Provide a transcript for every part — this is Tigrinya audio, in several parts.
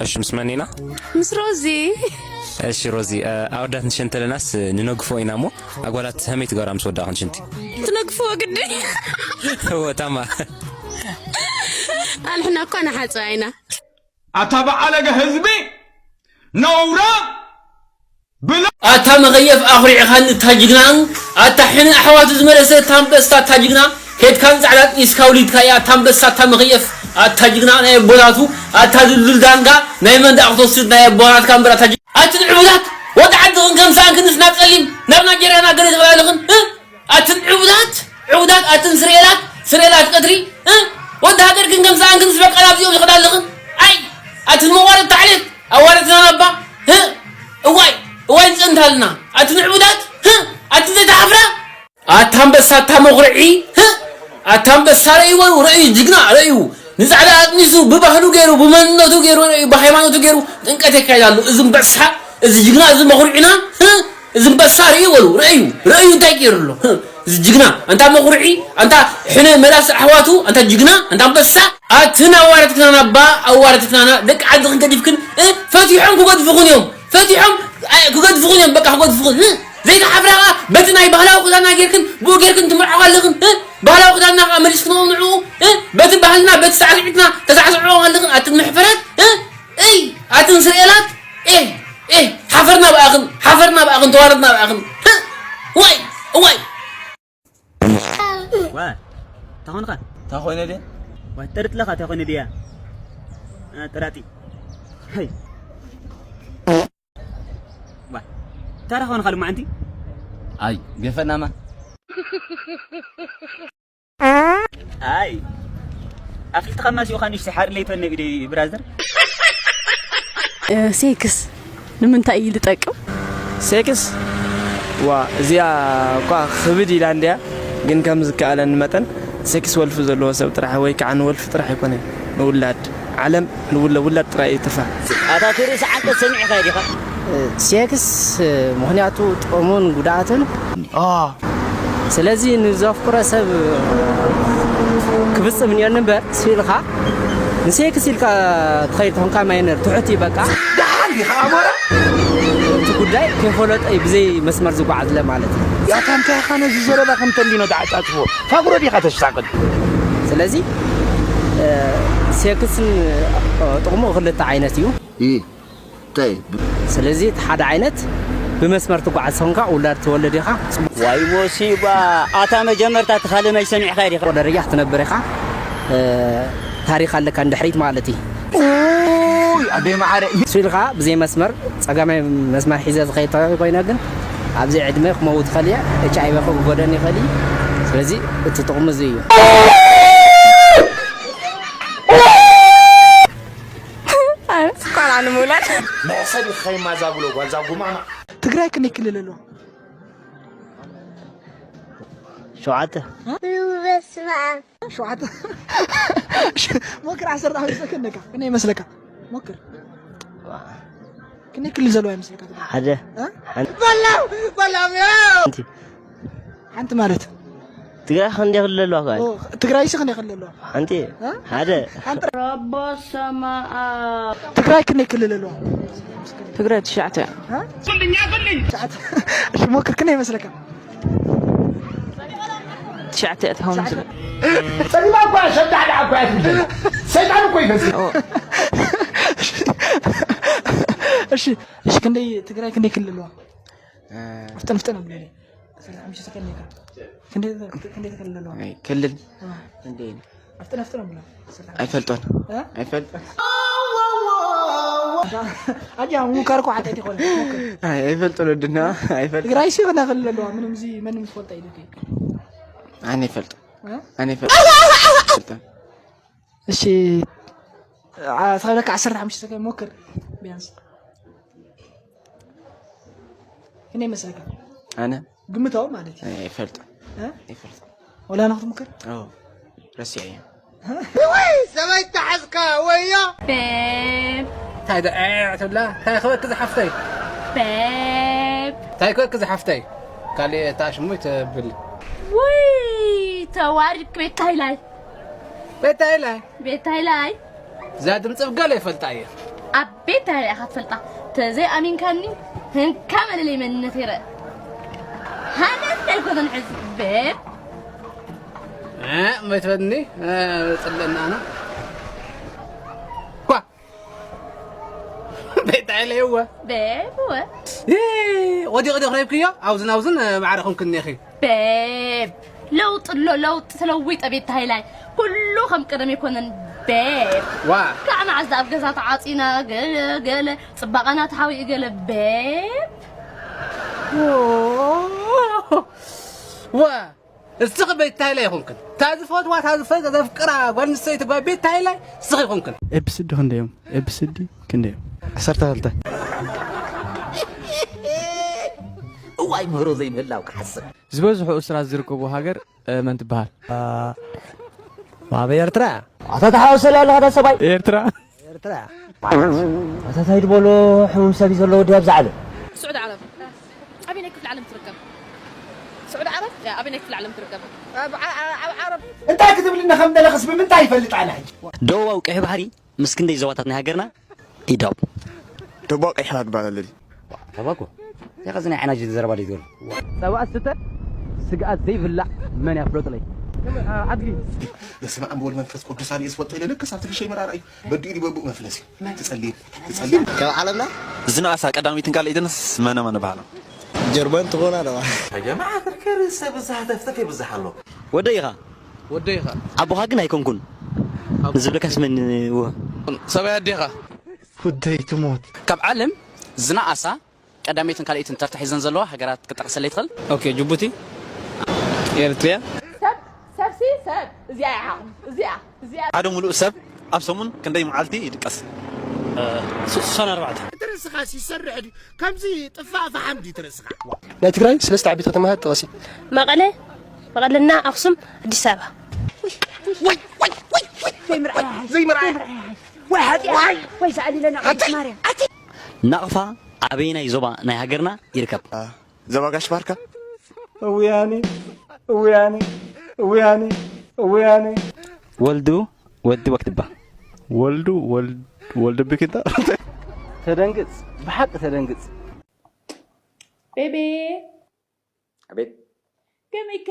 እሺ፣ ምስ መን ኢና? ምስ ሮዚ። እሺ ሮዚ፣ ኣወዳት ንሸን ተለናስ ንነግፎ ኢና እሞ ኣጓላት ከመይ ትገብራ ምስ ወዳእኽን ሽንቲ? ትነግፎ ግዲ። እወ ታማ። ኣንሕና እኳ ንሓፅባ ኢና። ኣታ በዓለገ ህዝቢ ነውራ ብሎ ኣታ መኸየፍ ኣኹሪዕኻኒ እታ ጅግና። ኣታ ሕነ ኣሕዋቱ ዝመለሰ እታ ኣንበሳ እታ ጅግና። ኬድካን ፃዕዳ ጢስካ ውሊድካ እያ እታ ኣንበሳ እታ መኸየፍ። ኣታ ጅግና ናይ ኣቦታቱ ኣታ ድልዱል ዳንጋ። ናይ መን ደኣ ክትወስድ ናይ ኣቦታትካ እምበር ኣታ ጅግና። ኣቲ ንዕቡዳት ወዲ ዓድኽን ከም ሰኣንክንስ ናብ ፀሊም ናብ ናይጀርያ ናብ ገለ ትበላለኽን። ኣትን ዕቡዳት ዕቡዳት ኣትን ስርኤላት ስርኤላት ቀትሪ። ወዲ ሃገር ግን ከም ሰኣንክን ዝበቃል ኣብዚኦም ይኸዳ ኣለኽን። ኣይ ኣትን መዋረድ ታዕሌት ኣዋረድና ነባ። እዋይ እዋይ ዝፀንታልና ኣትን ዕቡዳት። ኣትን ዘይተሓፍራ ኣታ ኣንበሳ ኣታ መኹርዒ። ኣታ ኣንበሳ ረእይዎ ረእዩ ጅግና ረእዩ ንፃዕዳ ኣጥኒሱ ብባህሉ ገይሩ ብመንነቱ ገይሩ ረእዩ ብሃይማኖቱ ገይሩ ጥንቀት የካይድ ኣሎ። እዚ ኣንበሳ እዚ ጅግና እዚ መኹርዒና። እዚ ኣንበሳ ርእዩ በሉ ርእዩ ርእዩ እንታይ ገይሩ ኣሎ። እዚ ጅግና ኣንታ መኹርዒ ኣንታ ሕነ መላስ ኣሕዋቱ ኣንታ ጅግና ኣንታ ኣንበሳ። ኣትን ኣዋረድክናና ባ ኣዋረድክናና ደቂ ዓድኽን ገዲፍክን። ፈቲሖም ክገድፉኽን እዮም ፈቲሖም ክገድፉኽን እዮም በቃ ክገድፉኽን። ዘይተሓፍራ ኸዓ በቲ ናይ ባህላዊ ክዳና ጌርክን ብኡ ጌርክን ትምርዓዋ ኣለኽን። ባህላዊ ክዳና ኸዓ መሊስክንኦም ንዕኡ በቲ ባህልና በቲ ሳዕስዒትና ተሳዕስዕዎም ኣለኽን ኣትን መሕፈራት። እይ ኣትን ስርኤላት። ኤህ ኤህ ሓፈርና ብኣኽን ሓፈርና ብኣኽን ተዋረድና ብኣኽን። ዋይ ዋይ ዋ ታኾንኻ ታኾነ ድያ ዋይ ጠርጥለኻ ታኾነ ድያ ጠራጢ ሄይ ዋ ታረኻ ኾንኻ ልማዓንቲ ኣይ ገፈናማ ኣይ ኣኺልትኻ ማሲኡኻ ንሽቲ ሓር ለይቶን ነቢደ ብራዘር ሴክስ ንምንታይ እዩ ዝጠቅም? ሴክስ ዋ እዚኣ እኳ ክብድ ኢላ እንድያ ግን ከም ዝከኣለኒ መጠን ሴክስ ወልፊ ዘለዎ ሰብ ጥራሕ ወይ ከዓ ንወልፊ ጥራሕ ኣይኮነን ንውላድ ዓለም ንውለ ውላድ ጥራይ እየ ትፋ። ኣታ እቲ ርእሲ ዓንቀጽ ሰሚዕካ ዲኻ? ሴክስ ምኽንያቱ ጥቕሙን ጉድኣቱን ስለዚ ንዘፍቅሮ ሰብ ክፍጽም እኒኦኒ እምበር ስኢልካ ንሴክስ ኢልካ ትኸይድ ተኾንካ ማይነር ትሑት እዩ በቃ። ደሓን ዲኻ ኣሞራ? እቲ ጉዳይ ከይፈለጦ እዩ ብዘይ መስመር ዝጓዓዝለ ማለት እዩ። ያታ እንታይ ኢኻ ነዚ ዘረባ ከም ተንዲኖ ትዓጻጽፎ? ፋጉሮ ዲኻ ተሳቕል? ስለዚ ሴክስን ጥቕሙ ክልተ ዓይነት እዩ። እንታይ? ስለዚ እቲ ሓደ ዓይነት ብመስመር ትጓዓዝ ተኾንካ ውላድ ትወልድ ኢኻ። ዋይ ሞሲባ! ኣታ መጀመርታ እቲ ካልእ ማይ ሰሚዕካ ዲኻ? ደረጃ ክትነብር ኢኻ። ታሪኽ ኣለካ ንድሕሪት ማለት እዩ። ኡይ ኣደይ መዓረ! እሱ ኢልካ ብዘይ መስመር ጸጋማይ መስመር ሒዘ ዝኸይድ ተኮይነ ግን ኣብዚ ዕድመ ክመውት ይኽእል እየ። ኤች ኣይ ቪ ክጎደኒ ይኽእል እዩ። ስለዚ እቲ ጥቕሚ እዚ እዩ። ስኳር ንምውላድ መሕሰብ ይኸይማ ዛጉሎ ጓል ዛጉማማ ትግራይ ክንደይ ክልል ኣለዋ? ሸውዓተ በስመ ኣብ ሸውዓተ ሞክር ዓሰርተ ሓሙሽተ ሰከንድ ነካ ክንደይ ይመስለካ ሞክር ክንደይ ክልል ዘለዋ ይመስለካ ሓደ በላው በላው ሓንቲ ማለት ትግራይ ክንደይ ክልል ኣለዋ ካል ትግራይ ሲ ክንደይ ክልል ኣለዋ ሓንቲ ሓደ ረቦ ሰማኣ ትግራይ ክንደይ ክልል ኣለዋ ትግራይ ትሽዓተ እያ እሺ ሞክር ክንደይ ይመስለካ ትሽዓተ እያ ትኸውን ዝብል ጸሊማ እኳ ሸዳዕዳዕ እኳ እያ ትብል ሰይጣን እኮ ይመስል እሺ እሺ ክንደይ ትግራይ ክንደይ ክልል ኣለዋ ፍጠን ፍጠን ብለኒ ሰላሳ ሓሙሽተ ሰከንድ ነካ ክንደይ ክንደይ ክልል ኣለዋ ክልል ክንደይ ኣፍጥን ኣፍጥን ብላ ኣይፈልጦን ኣይፈልጦን ኣያ ሙካር እኮ ሓጢኣት ይኾን ኣይፈልጦን ወድና ኣይፈልጦን ትግራይ ሲ ክና ክልል ኣለዋ ምንም ዚ መንም ዝፈልጣ ኢልክ ኣነ ይፈልጦ ኣነ እሺ ኣስኻብለካ ዓሰርተ ሓሙሽተ ሰከንድ ሞክር ቢያንስ ክንደይ መስለካ ኣነ ግምታዊ ማለት እዩ ኣይፈልጥ ኣይፈልጥ ወላ ንክትምክር ረሲዐ እየ ወይ ሰበይ ተሓዝካ ወዮ እንታይ ደኣ ትብላ እንታይ ክበክ ዝሓፍተይ እንታይ ክበክ ዝሓፍተይ ካሊእ እታ ሽሙይ ትብል ውይ ተዋሪድክ ቤት ታይላይ ቤት ታይላይ ቤት ታይላይ እዛ ድምፂ ብገለ ይፈልጣ እየ ኣብ ቤት ታይላ ኢኻ ትፈልጣ። ተዘይ ኣሚንካኒ፣ ህንካ መለለይ መንነት ይረእ። ሃገር ከልኮተን ሕዚ ቤብ። እ፣ እመይ ትበልኒ? እ፣ ጽለና ኣነ። ኳ። ቤት ታይላ ይወ። ቤብ ወ። እ፣ ወዲቕ ዲኽ ረብክዮ? ኣውዝን ኣውዝን፣ እ፣ ማዕረ ኹንክኒ ኢኺ። ቤብ፣ ለውጢ ኣሎ፣ ለውጢ ተለዊጠ ቤት ታይላይ። ኩሉ ከም ቀደም ኣይኮነን ቤብ። ዋ። ካብ መዓዝ ኣብ ገዛ ተዓጺና ገለ ገለ ጽባቐና ተሓዊኡ ገለ ቤብ። ዋ። እስኺ ቤት ታይላይ ይኹንክን። እታ ዝፈትዋ፣ እታ ዝፈ-፣ ዘፍቅራ ጓል ኣንስተይቲ ጓል ቤት ታይላይ እስኺ ይኹንክን። ኤብስዲ ክንደዮም? ኤብስዲ ክንደዮም? ዓሰርተ ክልተ። እዋይ ምህሮ ዘይምህላው ክሓስብ። ዝበዝሑ እስራት ዝርከቡ ሃገር፣ እ፣ መን ትበሃል? ኣብ ኤርትራ። ኣታ ተሓዋወሰላ ኣለኻ፣ ኣታ ሰብኣይ። ኤርትራ። ኤርትራ። ኣታ ታይ ድበሎ ሕሙም ሰብ እዩ ዘሎ ወዲ ኣብዛ ዓለም። ስዑዲ ዓረብ። ኣበየናይ ክፍለ ዓለም ትርከብ? ስዑዲ ዓረብ? ያ፣ ኣበየናይ ክፍለ ዓለም ትርከብ? ኣብ ዓ-፣ ኣብ ዓረብ። እንታይ ክትብልና ከም ደለኽስ ብምንታይ ይፈልጥ ኣነ ሕጂ? ደቡባዊ ቀይሕ ባሕሪ ምስ ክንደይ ዞባታት ናይ ሃገርና ይዳቡ። ደቡባዊ ቀይሕ ባሕሪ ይባላል። ተባኮ። ያኻ ዝናይ ዓይና ጅል ዘረባ ደይ ትብል። ጸባ ስተ ስግኣት ዘይብላዕ መን ያፍለጥለይ? ኣድጊ። በስመ ኣብ ወወልድ ወመንፈስ ቅዱስ ኣልየ ዝፈልጦ ኢለ ልክስ ኣብቲ ፍሸይ መራራ እዩ። በዲኡ ዲበቡእ መፍለስ እዩ። ትጸልይ፣ ትጸልይ። ካብ ዓለምና ዝነኣሳ ቀዳመይትን ካልኣይትንስ መነ መን ይበሃላ? ጀርመን ትኾና ኣለዋ። ተገማዕትር ከርሰ ብዝሃ ተፍተፍ ይብዝሃ ኣሎ። ወደይ ኢኻ? ወደይ ኢኻ? ኣቦኻ ግን ኣይኮንኩን። ንዝብለካስ መን ወ-? ሰብኣይ ኣዴኻ? ወደይ ትሞት። ካብ ዓለም ዝነኣሳ ቀዳመይትን ካልኣይትን ተርታ ሒዘን ዘለዋ ሃገራት ክጠቕሰለይ ትኽእል? ኦኬ፣ ጅቡቲ፣ ኤርትሪያ። ሰብ፣ ሰብሲ ሰብ፣ እዚኣ እያ ዓቕሚ፣ እዚኣ፣ እዚኣ። ሓደ ሙሉእ ሰብ ኣብ ሰሙን ክንደይ መዓልቲ ይድቀስ? እ፣ ሱ-፣ ስሳን ኣርባዕተ። እቲ ርእስኻስ ይሰርሕ ድዩ? ከምዚ ጥፋእ ፈሓም ድዩ እቲ ርእስኻ? ናይ ትግራይ ሰለስተ ዓበይቲ ከተማታት ጥቐሲ። መቐለ፣ መቐለና ኣኽሱም፣ ኣዲስ ኣበባ። ወይ፣ ወይ፣ ወይ፣ ወይ፣ ወይ፣ ዘይምርኣያ። ዘይምርኣያ። ወይ ሓጢኣት። ወይ፣ ወይ ዘዕሊለና ቅድስት ማርያም። ናቕፋ ኣበየናይ ዞባ ናይ ሃገርና ይርከብ? አ፣ ዞባ ጋሽ ባርካ። እውያኔ፣ እውያኔ፣ እውያኔ፣ እውያኔ። ወልዱ ወዲ ወክድባ። ወልዱ ወል-፣ ወልዱ ብኪታ። ተደንግጽ፣ ብሓቂ ተደንግጽ። ቤቤ። ኣቤት። ከመይከ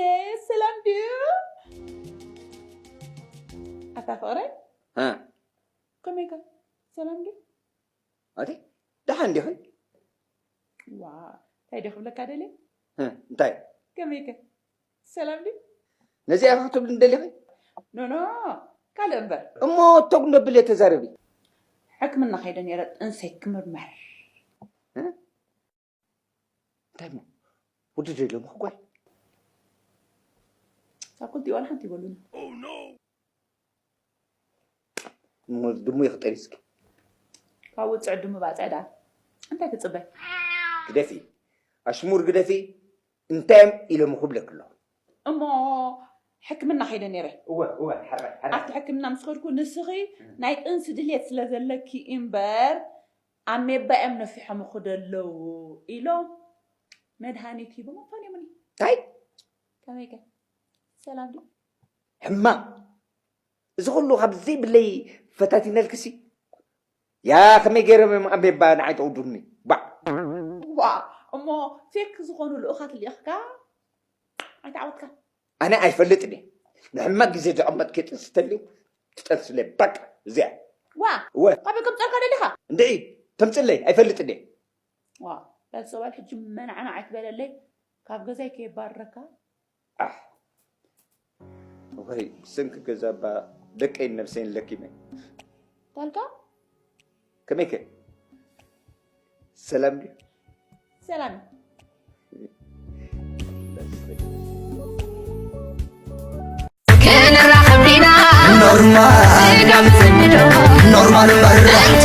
ሰላም ድዩ? ኣታ ፍቕረይ? እ። ከመይከ ሰላም ድዩ? ኣቲ ደሓን ዲኺ? ዋ፣ እንታይ ድየ ክብለካ ደልየ? እ፣ እንታይ? ከመይከ ሰላም ድዩ? ነዚኣ ኢኻ ክትብልኒ ደሊኺ? ኖ፣ ኖ፣ ካልእ እምበር። እሞ እቶ ነብለ ተዛረቢ። ሕክምና ከይደ ነይረ ጥንሰይ ክምርመር። እ? እንታይ እሞ? ወዲ ዶ የለኹ ጓል? ሳብ ክልቲኡ ዋላ ሓንቲ ይበሉኒ። እሞ ድሙ ይኽጠል እስኪ። ካብ ውፅዕ ድሙ ባፅዕ ደኣ እንታይ ትፅበ? ግደፊ። ኣሽሙር ግደፊ። እንታይ እዮም ኢሎም ክብለኪ ኣለኹ። እሞ ሕክምና ከይደ ነይረ። እወ፣ እወ፣ ሕራይ፣ ሕራይ። ኣብቲ ሕክምና ምስ ከድኩ ንስኺ ናይ ጥንሲ ድልየት ስለ ዘለኪ እምበር ኣሜባ እዮም ነፊሖምኺ ደለዉ ኢሎም መድሃኒት ሂቦም ኣፋንዮምኒ። እንታይ? ከመይ ከ? ሰላም ድዩ? ሕማም። እዚ ኩሉ ካብ ዘይብለይ ፈታቲነልክሲ። ያ ከመይ ገይሮም እዮም ኣሜባ ንዓይ ተውዱኒ? ባዕ። ዋ፣ እሞ ፌክ ዝኾኑ ልኡኻት ልኢኽካ ኣይተዓወትካን። ኣነ ኣይፈልጥን እየ። ንሕማቕ ግዜ ዘቐመጥኪ ጥንሲ ተልዩ ትጠንስለ በቃ እዚኣ። ዋ፣ እወ። ካበይ ከምፀልካ ደሊኻ? እንድዒ፣ ተምፅለይ ኣይፈልጥን እየ። ዋ፣ በል ሰባል ሕጂ መናዕናዕ ኣይትበለለይ። ካብ ገዛይ ከየባርረካ። ኣሕ። ወይ ስንኪ ገዛ እባ ደቀይን ነብሰይን ለኪመ። ታልካ? ከመይከ? ሰላም ድዩ? ሰላም። ክንራኸብ ዲና ኖርማል። ስጋ ምጽምዶ ኖርማል እምበር። እንተ